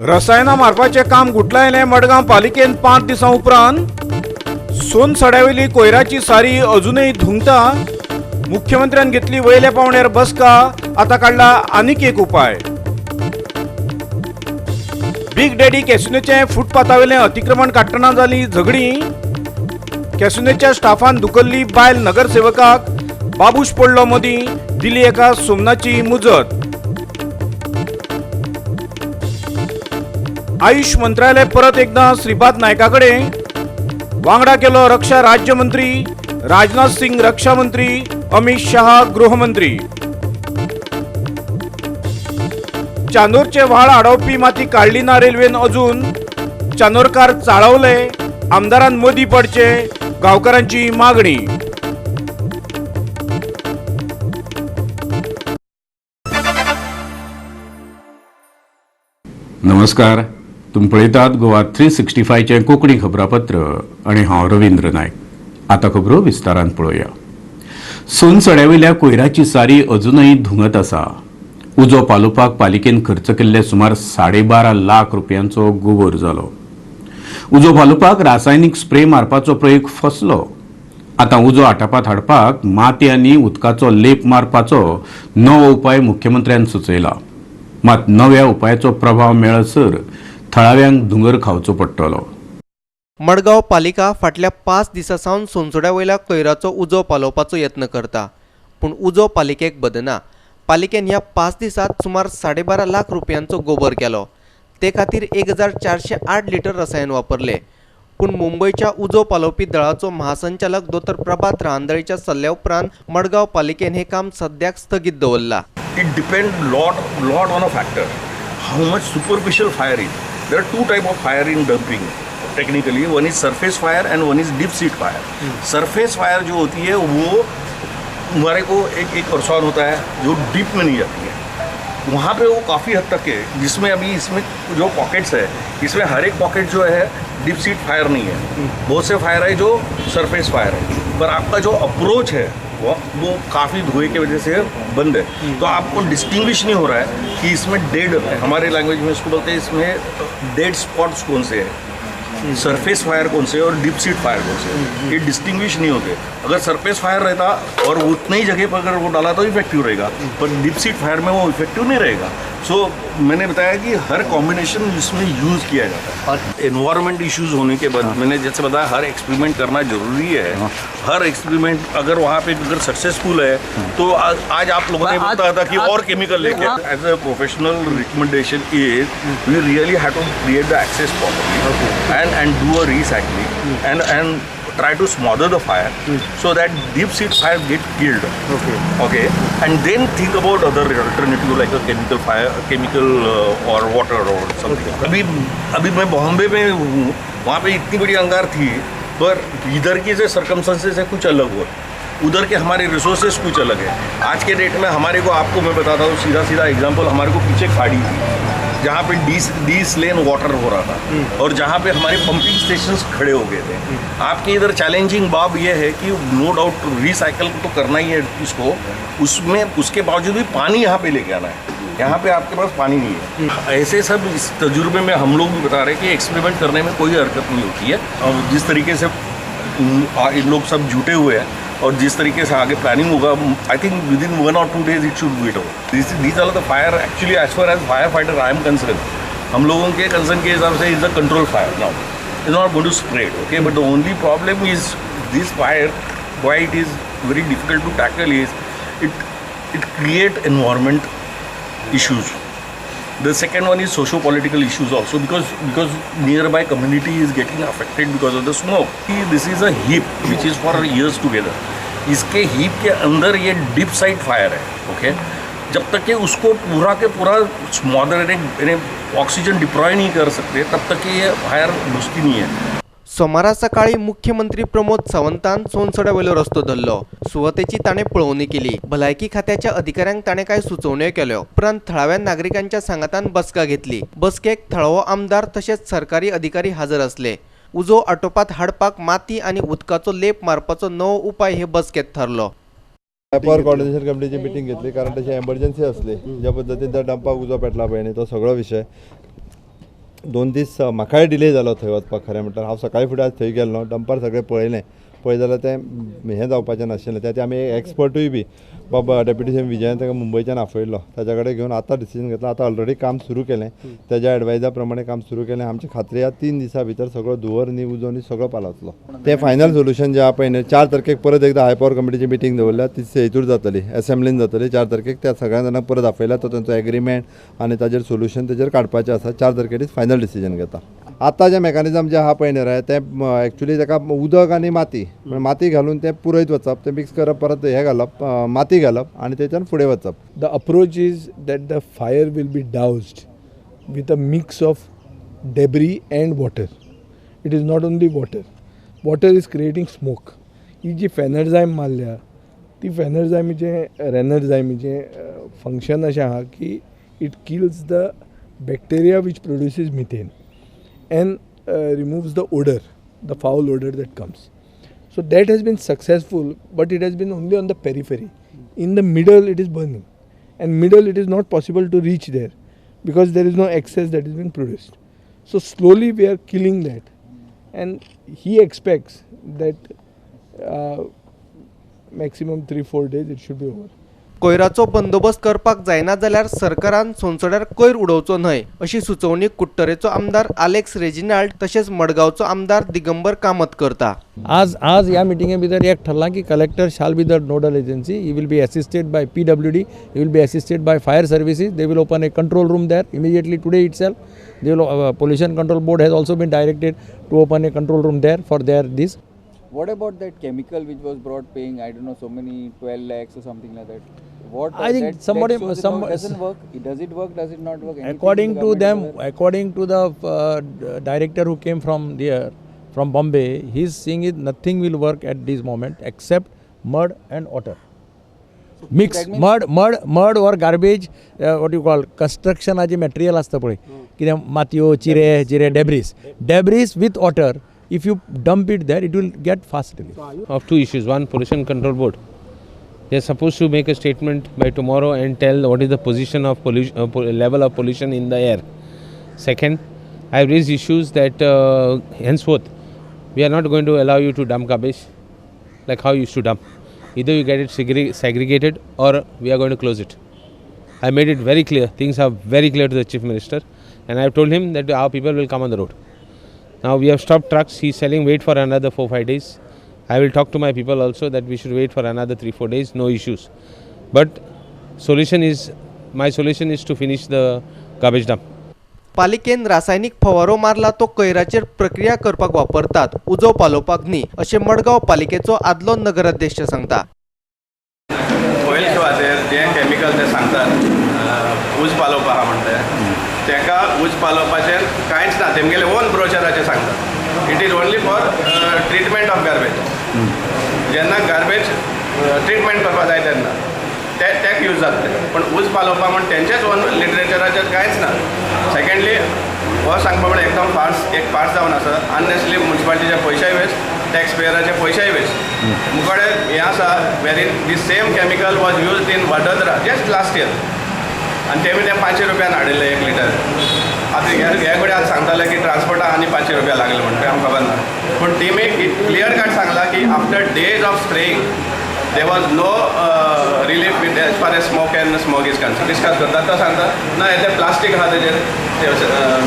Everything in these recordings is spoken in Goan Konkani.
रसायनां मारपाचें काम गुटलायलें मडगांव पालिकेन 5 दिसां उपरांत। सोनसड्यावेली कोयराची सारी अजूनय धुंगता। मुख्यमंत्र्यान घेतली वयल्या पावण्यार बसका, आतां काडला आनीक एक उपाय। बिग डॅडी कॅसिनोचें फुटपाथावेलें अतिक्रमण काडटना जाली झगडीं। कॅसिनोच्या स्टाफान धुकल्ली बायल नगरसेवकाक, बाबूश पडलो मदीं, दिली एका सोमनाची मुजत। आयुष मंत्रालय परत एकदा श्रीपाद नायका कडेन, वांगडा केलो रक्षा राज्यमंत्री राजनाथ सिंग रक्षा मंत्री, अमित शहा गृहमंत्री। चांदोरचे व्हाळ आडोवपी माती काडली ना रेल्वेन अजून, चांदोरकार चाळवले, आमदारान मदीं पडचे गांवकारांची मागणी। नमस्कार, तुमी पळयतात गोवा 365चें कोंकणी खबरापत्र आनी हांव रवींद्र नायक। आतां खबरो विस्तारान पळोवया। सोनसड्यावयल्या कोयराची सारी अजूनय धुंगत आसा। उजो पालोवपाक पालिकेन खर्च केल्ले सुमार 12.5 लाख रुपयांचो गोबोर जालो। उजो पालोवपाक रासायनीक स्प्रे मारपाचो प्रयोग फसलो। आतां उजो आटापात हाडपाक माती आनी उदकाचो लेप मारपाचो नवो उपाय मुख्यमंत्र्यान सुचयला। मात नव्या उपायाचो प्रभाव मेळसर थळाव्यांक धुंगर खावचो पडटलो। मडगांव पालिका फाटल्या 5 दिसां सावन सोनसड्या वयल्या कोयराचो उजो पालोवपाचो यत्न करता, पूण उजो पालिकेक बदना। पालिकेन ह्या 5 दिसांत सुमार 12.5 लाख रुपयांचो गोबर केलो। ते खातीर 1408 लिटर रसायन वापरले। पूण मुंबयच्या उजो पालोवपी दळाचो महासंचालक दोतोर प्रभात रांदळीच्या सल्ल्या उपरांत मडगांव पालिकेन हे काम सद्याक स्थगीत दवरला। It depend lot on a factor how much superficial fire is. There are 2 type of fire in dumping technically, one is surface fire and one is deep seat fire. Surface fire जो होती है वो हमारे को एक एक परसान होता है जो डीप में नहीं जाती है, वहाँ पे वो काफ़ी हद तक है। जिसमें अभी इसमें जो पॉकेट्स है, इसमें हर एक पॉकेट जो है डीप सीट फायर नहीं है, बहुत से फायर है जो सरफेस फायर है, पर आपका जो अप्रोच है वो काफ़ी धुएं की वजह से बंद है, तो आपको डिस्टिंग्विश नहीं हो रहा है कि इसमें डेड, हमारे लैंग्वेज में इसको बोलते हैं, इसमें डेड स्पॉट्स कौन से है, सरफेस फायर कौन से और डीप सीट फायर कौन से, ये डिस्टिंग्विश नहीं होते। अगर सरफेस फायर रहता और उतनी ही जगह पर अगर वो डाला तो इफेक्टिव रहेगा, पर डीप सीट फायर में वो इफेक्टिव नहीं रहेगा। सो मैंने बताया कि हर कॉम्बिनेशन इसमें यूज़ किया जाता है। एनवायरनमेंट इश्यूज होने के बाद मैंने जैसे बताया हर एक्सपेरिमेंट करना ज़रूरी है। हर एक्सपेरिमेंट अगर वहाँ पे अगर सक्सेसफुल है तो आज आप लोगों ने बताया था कि और केमिकल लेके, as a professional recommendation is we really have to create the access properly and do a recycling and try to smother the fire so that deep seat fire get killed. Okay, and then think about other alternative like a chemical fire, chemical or water or something. अभी अभी मैं बॉम्बे में हूँ, वहाँ पे इतनी बड़ी अंगार थी, पर इधर की जो सर्कमस्टेंसेस है कुछ अलग हुआ, उधर के हमारे रिसोर्सेज कुछ अलग है। आज के डेट में हमारे को, आपको मैं बताता हूँ सीधा सीधा एग्जाम्पल, हमारे को पीछे खाड़ी थी जहाँ पे 20 लेन वाटर हो रहा था और जहाँ पे हमारे पंपिंग स्टेशंस खड़े हो गए थे। आपके इधर चैलेंजिंग बाब ये है कि नो डाउट रिसाइकल तो करना ही है इसको, उसमें उसके बावजूद भी पानी यहाँ पे लेके आना है, यहाँ पे आपके पास पानी नहीं है। ऐसे सब इस तजुर्बे में हम लोग भी बता रहे हैं कि एक्सपेरिमेंट करने में कोई हरकत नहीं होती है। और जिस तरीके से इन लोग सब जुटे हुए हैं और जिस तरीके से आगे प्लानिंग होगा, I think within 1 or 2 days it should be over. These are the fire actually as far as fire fighter I am concern, हम लोगों के कंसर्न के हिसाब से is a control fire now, is not going to spread. Okay, but the only problem is this fire, why it is very difficult to tackle is it create environment issues. The second one is socio-political issues also, because nearby community is getting affected because of the smoke. This is a heap which is for years together. इसके heap के अंदर ये deep side fire है, okay? जब तक कि उसको पूरा के पूरा smother यानी ऑक्सीजन डिप्लॉय नहीं कर सकते तब तक कि ये फायर बुझती नहीं है। सोमारा सकाळी मुख्यमंत्री प्रमोद सावंतान सोनसड्यावेलो रस्तो धरलो। सुवातेची ताणें पळोवणी केली। भलायकी खात्याच्या अधिकाऱ्यांक ताणें कांय सुचोवण्यो केल्यो। उपरांत थळाव्या नागरिकांच्या सांगातान बसका घेतली। बसकेक थळावो आमदार तशेंच सरकारी अधिकारी हजर आसले। उजो आटोपात हाडपाक माती आनी उदकाचो लेप मारपाचो नवो उपाय हे बसकेत ठरलो। पॉवर कॉर्डिनेशन कमिटीची मिटींग घेतली कारण तशी एमर्जन्सी आसली, ज्या पद्दतीन त्या डंपाक उजो पेटला पळय न्ही तो सगळो विशय। 2 दीस म्हाकाय डिले जालो थंय वचपाक. खरें म्हटल्यार हांव सकाळी फुडें आज थंय गेल्लो, डंपार सगळें पळयलें, पळयत जाल्यार तें हें जावपाचें नाशिल्लें. त्या आमी एक्सपर्टूय बी बाबा डेप्युटी सीएम विजयान ताका मुंबयच्यान आपयल्लो, ताच्या कडेन घेवन आतां डिसिजन घेतला. आतां ऑलरेडी काम सुरू केलें, तेज्या एडवायजा प्रमाणे काम सुरू केलें. आमची खात्री आहा 3 दिसां भितर सगळो धुंवर न्ही उजो न्ही सगळो पालवतलो. तें फायनल सोल्युशन जें आहा पळय न्ही, 4 तारखेक परत एकदां हाय पावर कमिटीची मिटींग दवरल्या, ती हेतूर जातली, एसेंब्लीन जातली 4 तारखेक. त्या सगळ्या जाणांक परत आपयला, तो तांचो एग्रीमेंट आनी ताजेर सोल्युशन तेजेर काडपाचें आसा. 4 तारखेर फायनल डिसिजन घेता. आतां जें मेकॅनिजम जें आहा पळय न्ही रे, तें एक्चुली ताका उदक आनी माती, माती घालून तें पुरयत वचप, तें मिक्स करप, परत हें घालप, माती घालप आनी तेच्यान फुडें वचप. The approach is that the fire will be doused with a mix of debris and water. It is not only water. Water is creating smoke. ही जी फेनरझायम मारल्या ती फेनरझायमीचें रेनरझायमीचें फंक्शन अशें आहा की it kills the bacteria which produces methane and removes the odour, the foul odour that comes. So that has been successful, but it has been only on the periphery. In the middle it is burning, and middle it is not possible to reach there because there is no excess that is being produced. So slowly we are killing that, and he expects that maximum 3-4 days it should be over. कोयराचो बंदोबस्त करपाक जायना जाल्यार सरकारान सोनसड्यार कोयर उडोवचो न्हय अशी सुचोवणी कुडटरेचो आमदार आलेक्स रेजिनाल्ड तशेंच मडगांवचो आमदार दिगंबर कामत करता. आज आज ह्या मिटिंगे भितर एक ठरलां की collector shall be the nodal agency. He will be assisted by PWD, he will be assisted by fire services. They will open a control room there immediately today itself. They will pollution control board has also been directed to open a control room there for their this. What about that chemical which was brought, paying I don't know so many 12 lakhs or something like that? What I think that, somebody that shows some it doesn't work. Does it work? Does it not work? Anything according the to them, is aware? According to the director who came from there, from Bombay, he is saying it nothing will work at this moment except mud and water. So mix mud, mud, mud or garbage, what you call construction aje material asta pale kide matiyo chire chire debris, debris with water. If you dump it there, it will get fast relief. Of two issues. One, Pollution Control Board. They are supposed to make a statement by tomorrow and tell what is the position of pollution, level of pollution in the air. Second, I have raised issues that henceforth we are not going to allow you to dump garbage like how you used to dump. Either you get it segregated or we are going to close it. I made it very clear. Things are very clear to the Chief Minister, and I have told him that our people will come on the road. Now we have stopped trucks. He is selling, wait for another 4-5 days. I will talk to my people also that we should wait for another 3-4 days, no issues. But solution is, my solution is to finish the garbage dump. पालिकेन रासायनिक फवारो मारला तो कोयराचेर प्रक्रिया करपाक वापरतात, उजो पालोवपाक न्ही अशें मडगांव पालिकेचो आदलो नगराध्यक्ष सांगता. ऑयल शोवाचेर जे केमिकल ते सांगतात उज पालोवपा आहा म्हणटा तेका उज पालोवपाचेर कांयच ना, तेमगेले ओन ब्रोचराचेर सांगतात. It is only for treatment of garbage. जेन्ना गार्बेज ट्रिटमेंट करपाक जाय तेन्ना ते तेक यूज जाता तें, पूण उज पालोवपा म्हण तेंचेच ओन लिटरेचराचेर कांयच ना. सेकेंडली हो सांगपा म्हळ्यार एकदम फार्स, एक फार्स जावन आसा. अननेसली मुन्सिपालिटीचे पयशेय वेस्ट, टॅक्स पेयराचे पयशेय वेस्ट. मुखाडे हें आसा wherein the same chemical was used in Vadodara just last year, आनी तेमी तें 500 रुपयान हाडिल्लें 1 लिटर. आतां हे कडेन आतां सांगताले की ट्रान्सपोर्टा आनी 500 रुपया लागले म्हणटा, आमकां खबर ना. पूण टिमी क्लियर कट सांगला की after days of spraying there was no relief with as far as smoke and smog is concerned. Discuss करता तो सांगता ना हें प्लास्टीक आहा तेजेर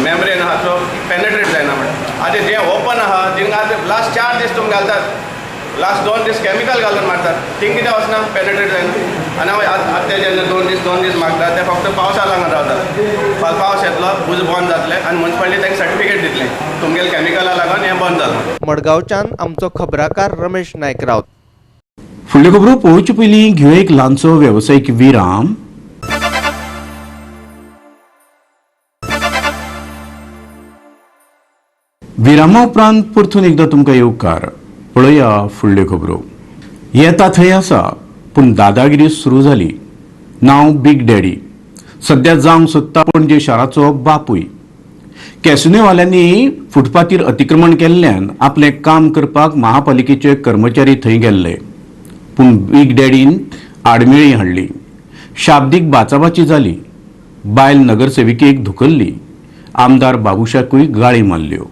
मेम्ब्रेन आहा तो पेनेट्रेट जायना म्हणटा. आतां जें ओपन आहा तिंगा आतां लास्ट 4 दीस तुमी घालतात, लास्ट 2 दीस केमिकल घालून मारतात, थिंग कितें वचना, पेनेट्रेट जायना. आनी हांव आतां ते जेन्ना 2 दीस मागता ते फक्त पावसा लागून रावतात. फाल्यां पावस येतलो, उज बंद जातलें आनी मुन्सिपालिटी तांकां सर्टिफिकेट दितली तुमगेले केमिकला लागून हें बंद जालां. मडगांवच्यान आमचो खबराकार रमेश नायक रावत. फुडल्यो खबरो पळोवचे पयलीं घेवया एक ल्हानसो वेवसायीक विराम. विरामा उपरांत परतून एकदां तुमकां येवकार. पळया फुडल्यो खबरो. येता थंय आसा पूण दादागिरी सुरू जाली. नांव बीग डॅडी, सद्या जावंक सोदता पणजे शाराचो बापूय. कॅसिनोवाल्यांनी फुटपाथीर अतिक्रमण केल्ल्यान आपलें काम करपाक महापालिकेचे कर्मचारी थंय गेल्ले, पूण बीग डॅडीन आडमेळी हाडली. शाब्दीक बाचाबाची जाली, बायल नगरसेविकेक धुकल्ली आमदार बाबुशाकूय गाळी मारल्यो.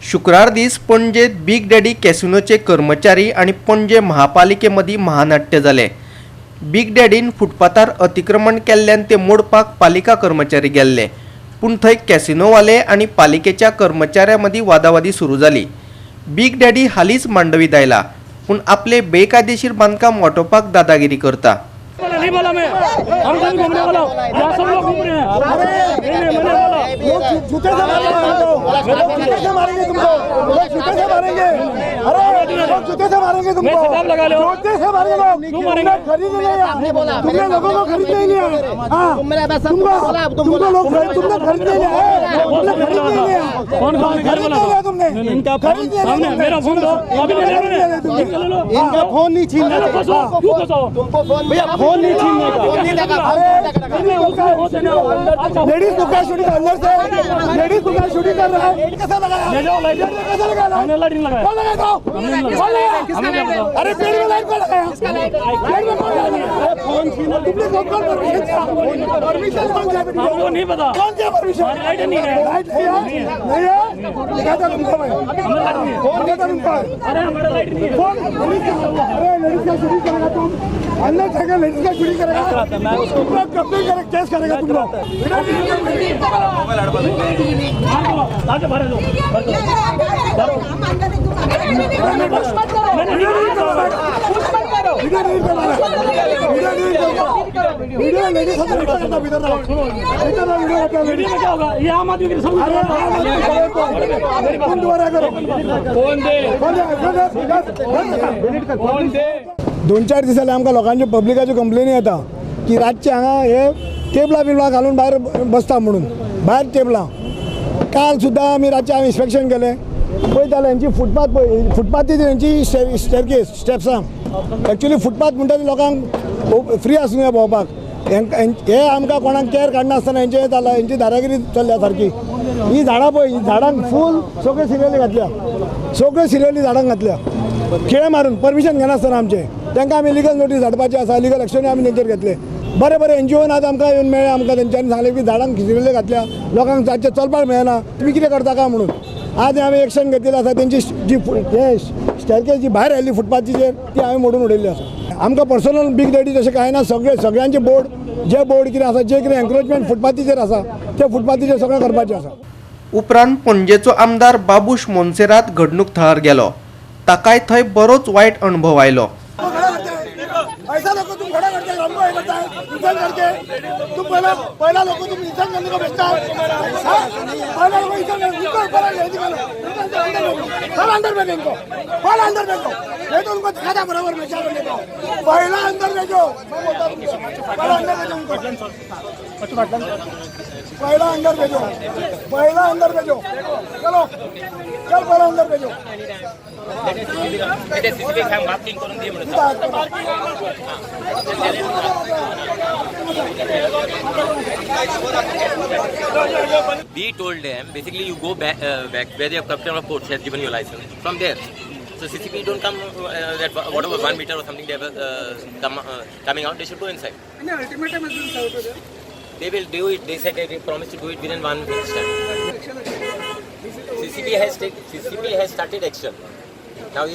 शुक्रार दीस पणजेत बिग डॅडी कॅसिनोचे कर्मचारी आनी पणजे महापालिके मदीं महानाट्य जालें. बिग डॅडीन फुटपाथार अतिक्रमण केल्ल्यान ते मोडपाक पालिका कर्मचारी गेल्ले, पूण थंय कॅसिनोवाले आनी पालिकेच्या कर्मचाऱ्यां मदीं वादावादी सुरू जाली. बिग डॅडी हालींच मांडवीत आयला, पूण आपले बेकायदेशीर बांदकाम वाटोवपाक दादागिरी करता. नहीं बोला मैं, हम कहीं घूमने वाला हूँ, यहाँ सब लोग घूम रहे हैं। नहीं नहीं मैंने बोला लोग जूते से मारेंगे, लोग जूते से मारेंगे तुमको, लोग जूते से मारेंगे, अरे लोग जूते से मारेंगे तुमको, लगा लो, जूते से मारेंगे लोग। तुमने खरीद लिया, तुमने लोगों को खरीद नहीं लिया। हाँ, तुमको लोग तुमने खरीद नहीं लिया, तुमने खरीद नहीं लिया, खरीद नहीं लिया तुमने, खरीद नहीं लिया। मेरा फोन दो, अभी ले लो, इनका फोन नहीं छीनना, तुमको फोन भैया, फोन नहीं छीनने का। लेडीज लोग का शूटिंग अंदर से, लेडीज लोग का शूटिंग कर रहा है। कैसा लगाया? कैसा लगाया? लगाया? कौन लगाया? कौन लगाया? अरे पेड़ में लाइट कौन लगाया? पेड़ में कौन लगाया? फोन छीना तुमने, कौन परमिशन दिया? परमिशन कौन दिया? हमको नहीं पता कौन दिया परमिशन। लाइट नहीं है, लाइट है नहीं है, दिखाता तुमको मैं, फोन देता तुमको। अरे हमारा लाइट नहीं है फोन। अरे लेडीज का शूटिंग करेगा तुम अंदर जाकर, लेडीज का शूटिंग करेगा तुम लोग, कंप्लेन करेगा, केस करेगा तुम लोग। क्या होगा ये आम आदमी के दोन चार दीस जाले आमकां लोकांच्यो पब्लिकाच्यो कंप्लेनी येता की रातचे हांगा हे टेबलां बिबलां घालून भायर बसता म्हणून, भायर टेबलां। काल सुद्दां आमी रातचें हांवें इन्स्पेक्शन केलें, पळयताले हेंची फुटपाथ, पळय फुटपाथी हेंची स्टेरकेस स्टेप्सां एक्चुअली फुटपाथ म्हणटा ती लोकांक फ्री आसूंक जाय भोंवपाक। हे आमकां कोणाक केअर काडनासतना हेंचें जालां, हेंची दादागिरी चल्ल्या सारकी। ही झाडां पळय, ही झाडांक फूल सगळ्यो सिरियली घातल्या, सगळ्यो सिरियली झाडांक घातल्या, खिळे मारून परमिशन घेनासतना आमचें। तांकां आमी लिगल नोटीस धाडपाची आसा, लिगल एक्शनूय आमी तेंचेर घेतले। बरे बरे एनजीओन आज आमकां येवन मेळ्ळे, आमकां तेंच्यांनी सांगलें की झाडांक सिरियली घातल्या, लोकांक रातचें चलपाक मेळना, तुमी कितें करता काय म्हणून। आज आमी एक्शन घेतिल्लें आसा, तेंची जी हे स्टेरकेस जी भायर आयिल्ली फुटपाथीचेर ती हांवें मोडून उडयल्ली आसा। आमकां पर्सनल बिग डॅडी तशें कांय ना, सगळे सगळ्यांचे बोर्ड जे बोर्ड कितें आसा, जे कितें एन्क्रोचमेंट फुटपाथीचेर आसा ते फुटपाथीचेर सगळें करपाचें आसा। उपरांत पणजेचो आमदार बाबूश मोन्सेरात घडणूक थळार गेलो, ताकाय थंय बरोच वायट अणभव आयलो। ऐसा लोग तुम खड़ा करते हमको ये करता है इंसान करके, तुम पहला पहला लोगों तुम इंसान करने को भेजता है, पहला लोग इंसान इनको पहला ले निकालो, पहला अंदर भेजो इनको, पहला अंदर भेजो, नहीं तो उनको दिखाता बराबर में क्या करने को। पहला अंदर भेजो, मैं बोलता हूँ पहला अंदर भेजो उनको, पहला अंदर भेजो, पहला अंदर भेजो, चलो चल पहला अंदर भेजो। We told them basically you go back, back where the captain of ports has given you license from there. So CCP don't come that whatever 1 meter or something they were coming out. They should go inside. No, ultimatum has been served to them. They will do it. They said they promised to do it within 1 week's time. CCP has started action. Now,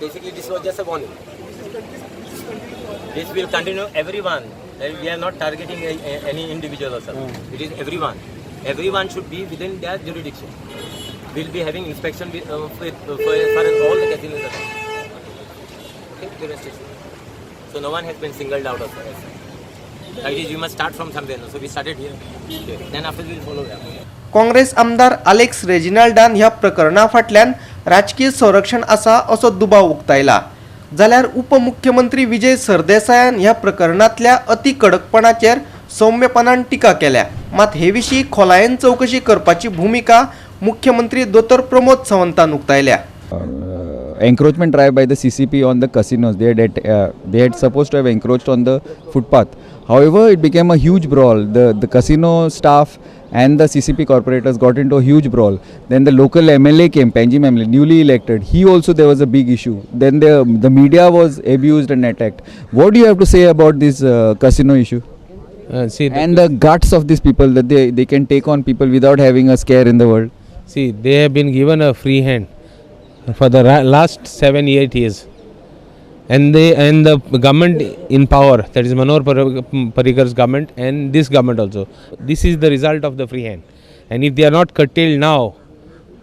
basically, this was just a warning. This will continue everyone. We are not targeting any individual or something. It is everyone. Everyone should be within their jurisdiction. We'll be having inspection for as far as all the casinos are concerned. Okay, jurisdiction. So no one has been singled out of us. Like this, you must start from somewhere. So we started here. Then after we will follow there. Congress आमदार आलेक्स रेजिनाल्डान ह्या प्रकरणा फाटल्यान राजकीय संरक्षण आसा असो दुबाव उक्तायला. जाल्यार उपमुख्यमंत्री विजय सरदेसायान ह्या प्रकरणांतल्या अति कडकपणाचेर सौम्यपणान टिका केल्या. मात हे विशीं खोलायेन चवकशी करपाची भुमिका मुख्यमंत्री दोतोर प्रमोद सावंतान उक्तायल्या. Encroachment drive by the CCP on the casinos. They had supposed to have encroached on the footpath. However, it became a huge brawl. The casino staff and the CCP corporators got into a huge brawl. Then the local MLA came, Panjim MLA, newly elected. He also, there was a big issue. Then the media was abused and attacked. What do you have to say about this casino issue? And the guts of these people that they can take on people without having a scare in the world. See, they have been given a free hand for the last 7-8 years, and the government in power, that is Manohar Parrikar's government and this government also. This is the result of the free hand, and if they are not curtailed now,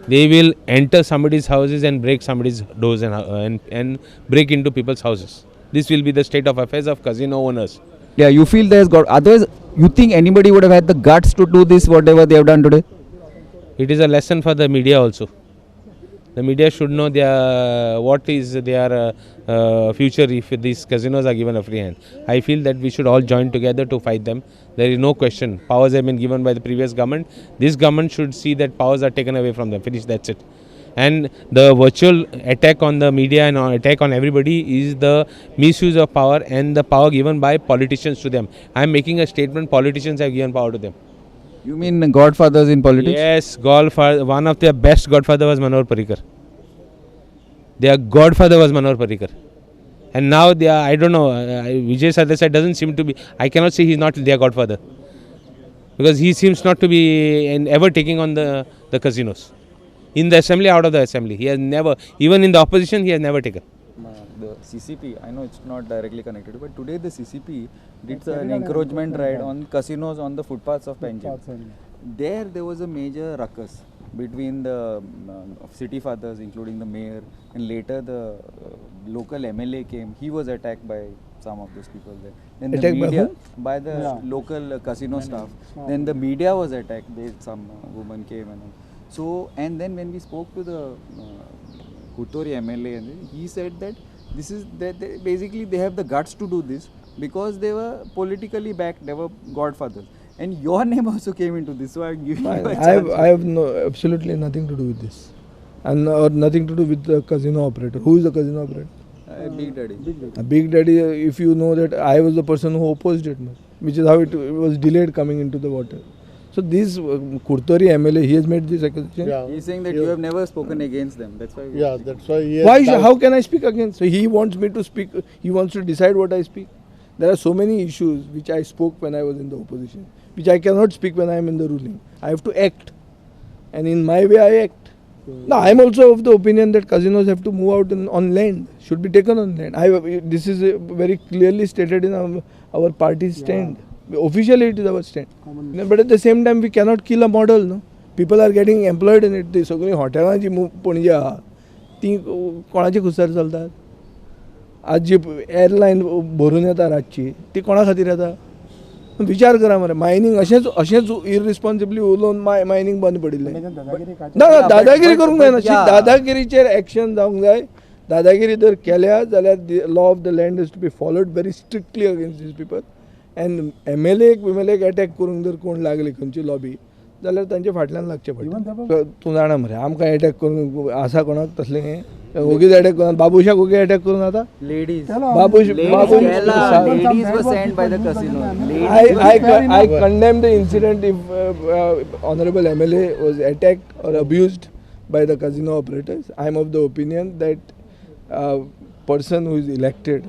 they will enter somebody's houses and break somebody's doors and break into people's houses. This will be the state of affairs of casino owners. Yeah, you feel there's got others. You think anybody would have had the guts to do this, whatever they have done today? It is a lesson for the media also. The media should know their what is their future if these casinos are given a free hand. I feel that we should all join together to fight them. There is no question. Powers have been given by the previous government. This government should see that powers are taken away from them. Finish, that's it. And the virtual attack on the media and attack on everybody is the misuse of power and the power given by politicians to them. I am making a statement, politicians have given power to them. You mean godfathers in politics? Yes, godfather. One of their best godfather was Manohar Parrikar. Their godfather was Manohar Parrikar. And now they are, I don't know, Vijay Sardesai doesn't seem to be, I cannot say he's not their godfather. Because he seems not to be ever taking on the casinos. In the assembly, out of the assembly. He has never, even in the opposition, he has never taken. The CCP, I know it's not directly connected, but today the CCP did an encroachment raid on casinos on the footpaths of Panjim. There was a major ruckus between the city fathers, including the mayor, and later the local MLA came. He was attacked by some of those people there. Then the media, by the local casino staff. Then the media was attacked. Some woman came and all. So, and then when we spoke to the Curtorim MLA, he said that this is that they, basically they have the guts to do this because they were politically backed, they were godfathers, and your name also came into this. So I'm giving you a chance. I have no, absolutely nothing to do with this, and or nothing to do with the casino operator. Who is the casino operator? Big Daddy. Big Daddy. Big Daddy. If you know that I was the person who opposed it, which is how it was delayed coming into the water. So this Curtorim MLA, he has made this accusation. Yeah. He is saying that you have never spoken against them. That's why. Yeah, that's why. He why? How can I speak against? So he wants me to speak. He wants to decide what I speak. There are so many issues which I spoke when I was in the opposition, which I cannot speak when I am in the ruling. I have to act, and in my way I act. Now I am also of the opinion that casinos have to move out on land, should be taken on land. This is very clearly stated in our party's stand. Officially it is our stand. But at the same time we cannot kill a model, no? People are getting employed in it. सगळीं हॉटेलां जी पणजे आहा ती कोणाची खुसार चलतात? आज जी एअरलायन भरून येता रातची ती कोणा खातीर येता? विचार करा मरे. मायनींग अशेंच अशेंच इररिस्पॉन्सिबली उलोवन मायनींग बंद पडिल्लें. ना दादागिरी करूंक जायना. दादागिरीचेर एक्शन जावंक जाय. दादागिरी जर केल्या जाल्यार law of the land is to be followed very strictly against these people. And MLA विमएलएक attack करूंक जर कोण लागले खंयची लॉबी जाल्यार तांचे फाटल्यान लागचें पडटा. तूं जाणा मरे आमकां एटॅक करूंक आसा कोणाक तसलें हें ओगीच एटॅक करून बाबूशाक ओगी एटॅक करून आतां ladies Babush I condemn the incident if honourable MLA was attacked or abused by the casino operators. I am of the opinion that person who is elected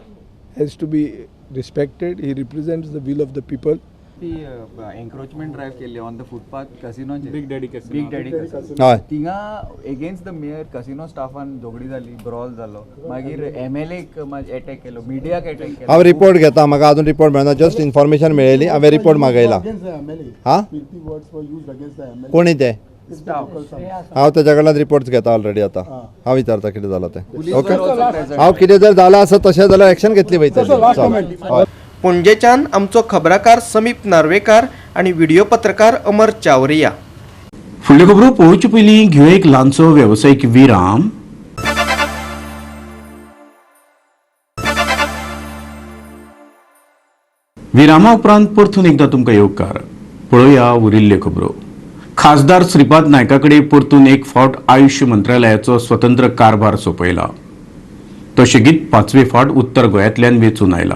has to be respected. He represents the will of the people. ती एन्क्रोचमेंट ड्रायव्ह केल्ली on the footpath कसिनोचे, big daddy casino, big daddy casino, थिंगा against the mayor casino Staffan झगडी जाली, ब्रॉल जालो, मागीर एमएलएक एटॅक केलो, मिडियाक एटॅक केलो. हांव रिपोर्ट घेता, म्हाका अजून रिपोर्ट मेळना, जस्ट इन्फॉर्मेशन मेळयली, हांवें रिपोर्ट मागयला. हां, कोणी ते हांव तेज्या कडल्यान रिपोर्ट्स घेता ऑलरेडी. आतां हांव विचारता कितें जालां तें. ओके, हांव कितें जर जालां आसत तशें जाल्यार एक्शन घेतली वयतली. पणजेच्यान आमचो खबराकार समीप नार्वेकार आनी व्हिडिओ पत्रकार अमर चावरिया. फुडल्यो खबरो पळोवचे पयलीं घेवया एक ल्हानसो वेवसायीक विराम. विरामा उपरांत परतून एकदां तुमकां येवकार. पळोवया उरिल्ल्यो खबरो. खासदार श्रीपाद नायका कडेन परतून एक फावट आयुष्य मंत्रालयाचो स्वतंत्र कारभार सोंपयला. तो सेगीत पांचवे फावट उत्तर गोंयांतल्यान वेंचून आयला.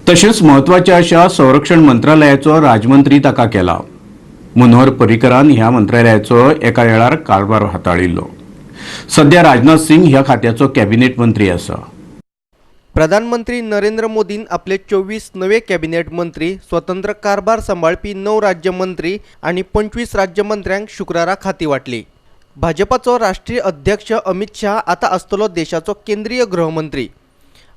तशेंच म्हत्वाच्या अशा संरक्षण मंत्रालयाचो राजमंत्री ताका केला. मनोहर पर्रीकरान ह्या मंत्रालयाचो एका वेळार कारभार हाताळिल्लो. सध्या राजनाथ सिंग ह्या खात्याचो कॅबिनेट मंत्री आसा. प्रधानमंत्री नरेंद्र मोदीन आपले 24 नवे कॅबिनेट मंत्री, स्वतंत्र कारभार सांबाळपी 9 राज्यमंत्री आनी 25 राज्यमंत्र्यांक शुक्रारा खाती वांटली. भाजपाचो राष्ट्रीय अध्यक्ष अमित शाह आतां आसतलो देशाचो केंद्रीय गृहमंत्री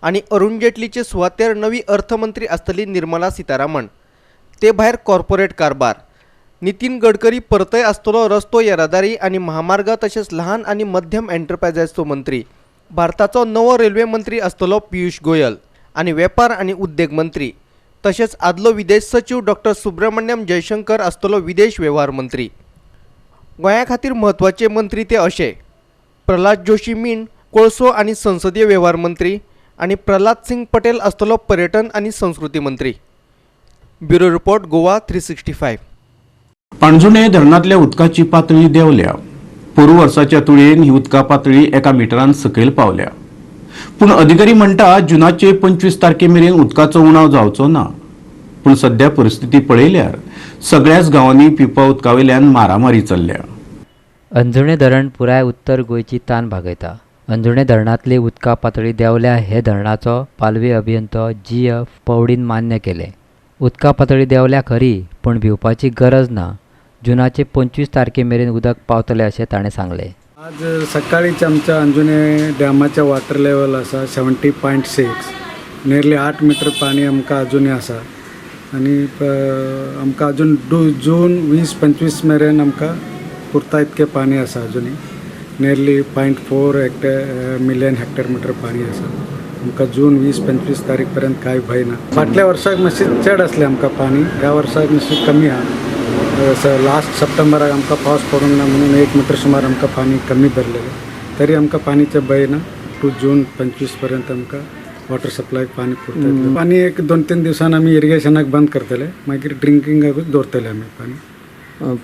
आनी अरुण जेटलीचे सुवातेर नवी अर्थमंत्री आसतली निर्मला सीतारामन. ते भायर कॉर्पोरेट कारभार नितीन गडकरी परतय आसतलो रस्तो येरादारी आनी महामार्ग तशेंच ल्हान आनी मध्यम एंटरप्रायझाचो मंत्री. भारताचो नवो रेल्वे मंत्री आसतलो पियुष गोयल आनी वेपार आनी उद्देग मंत्री. तशेंच आदलो विदेश सचीव डॉक्टर सुब्रमण्यम जयशंकर आसतलो विदेश वेव्हार मंत्री. गोंया खातीर म्हत्वाचे मंत्री ते अशे: प्रल्हाद जोशी मीण कोळसो आनी संसदीय वेव्हार मंत्री आनी प्रल्हाद सिंग पटेल आसतलो पर्यटन आनी संस्कृती मंत्री. Bureau report, Goa 365. Anjunem धरणांतल्या उदकाची पातळी देंवल्या. पोरू वर्साच्या तुळेन ही उदका पातळी 1 मिटरान सकयल पावल्या. पूण अधिकारी म्हणटा जुनाचे 25 तारखे मेरेन उदकाचो उणाव जावचो ना. पूण सध्या परिस्थिती पळयल्यार सगळ्याच गांवांनी पिवपा उदका वयल्यान मारामारी चल्ल्या. अंजुणे धरण पुराय उत्तर गोंयची तान भागयता. अंजुणे धरणांतली उदका पातळी देंवल्या हे धरणाचो पालवी अभियंतो जी.एफ. पौडीन मान्य केलें. उदका पातळी देंवल्या खरी, पूण भिवपाची गरज ना. जुनाचे 25 तारखे मेरेन उदक पावतलें अशें ताणें सांगलें. आज सकाळीच आमच्या अंजुणे डॅमाचें वॉटर लेवल आसा 70.6, नियरली 8 मिटर पाणी आमकां अजुनूय आसा आनी आमकां अजून जून 20-25 मेरेन आमकां पुरता इतकें पाणी आसा अजुनूय. नियरली 0.4 मिलियन हेक्टर मिटर पाणी आसा आमकां. जून 20-25 तारीख पर्यंत कांय भंय ना. फाटल्या वर्साक मातशें चड आसलें आमकां पाणी, ह्या वर्साक मातशें कमी आहा. लास्ट सप्टेंबराक आमकां पावस पडूंक ना म्हणून 1 मिटर सुमार आमकां पाणी कमी धरलेलें, तरी आमकां पाणीचें भंय ना. टू जून 25 पर्यंत आमकां वॉटर सप्लाय पाणी पुरता. पाणी 1-2-3 दिवसान आमी इरिगेशनाक बंद करतले, मागीर ड्रिंकिंगाकूच दवरतले आमी पाणी.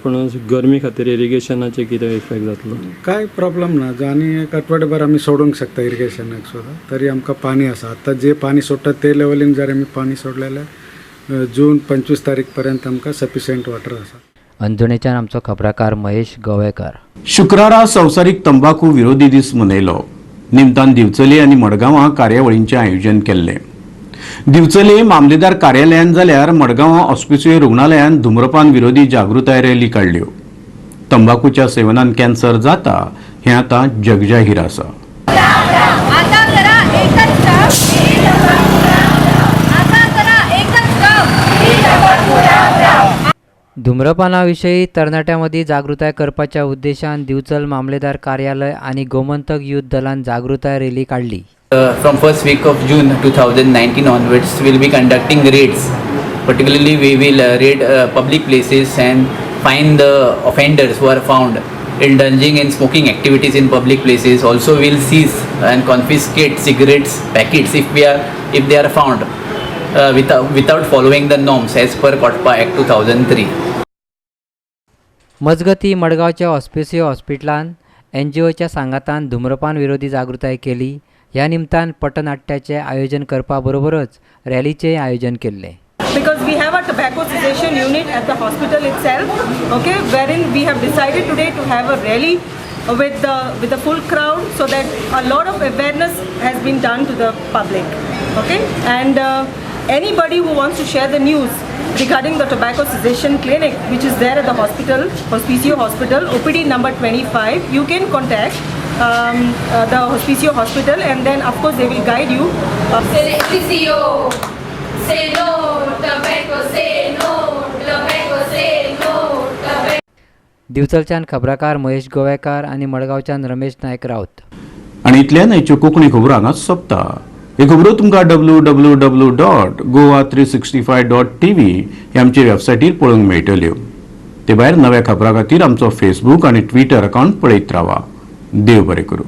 पूण गरमी खातीर इरिगेशनाचेर कितें इफेक्ट जातलो? कांय प्रॉब्लम ना. आनी एक आठवडेभर आमी सोडूंक शकता इरिगेशनाक सुद्दां, तरी आमकां पाणी आसा. आतां जे पाणी सोडटा ते लेवलीन जर आमी पाणी सोडलें जाल्यार जून 25 तारीख पर्यंत आमकां सफिशियंट वॉटर आसा. अंजुणेच्यान आमचो खबराकार महेश गोवेकार. शुक्रारा संवसारीक तंबाखू विरोधी दीस मनयलो. निमतान दिवचले आनी मडगांवां कार्यावळींचें आयोजन केल्लें. दिवचले मामलेदार कार्यालयान जाल्यार मडगांवां ऑस्पिसियो रुग्णालयान धूम्रपान विरोधी जागृताय रॅली काडल्यो. तंबाखूच्या सेवनान कॅन्सर जाता हें आतां जगजाहीर आसा. धूम्रपाना विशीं तरणाट्यां मदीं जागृताय करपाच्या उद्देशान दिवचल मामलेदार कार्यालय आनी गोमंतक युथ दलान जागृताय रॅली काडली. From first week of June 2019 onwards, we will be conducting raids. Particularly, we will raid public places and find the offenders who are found indulging in smoking activities in public places. Also, we will seize and confiscate cigarettes packets if they are found without following the norms as per COTPA Act 2003. मजगती मडगांवच्या ऑस्पिसियो हॉस्पिटलान एनजीओच्या सांगातान धूम्रपान विरोधी जागृताय केली. ह्या निमतान पटनाट्याचें आयोजन करपा बरोबरच रॅलीचें आयोजन केल्लें. Because we have a tobacco cessation unit at the hospital itself, okay, wherein we have decided today to have a rally with the full crowd, so that a lot of awareness has been done to the public, okay, and Anybody who wants to share the news regarding the tobacco cessation clinic, which is there at the hospital, Hospicio Hospital, OPD number 25, you can contact the Hospicio Hospital, and then of course they will guide you. Say no, tobacco, say no, tobacco, say no, tobacco. दिवचलच्यान खबराकार Mahesh Govekar आनी मडगांवच्यान रमेश नायक राऊत. आनी इतल्यान आयच्यो कोंकणी खबरो हांगाच सोंपता. ह्यो खबरो तुमकां www.goa365.tv हे आमचे वेबसायटीर पळोवंक मेळटल्यो. ते भायर नव्या खबरां खातीर आमचो फेसबूक आनी ट्विटर अकावंट पळयत रावा. देव बरें करूं.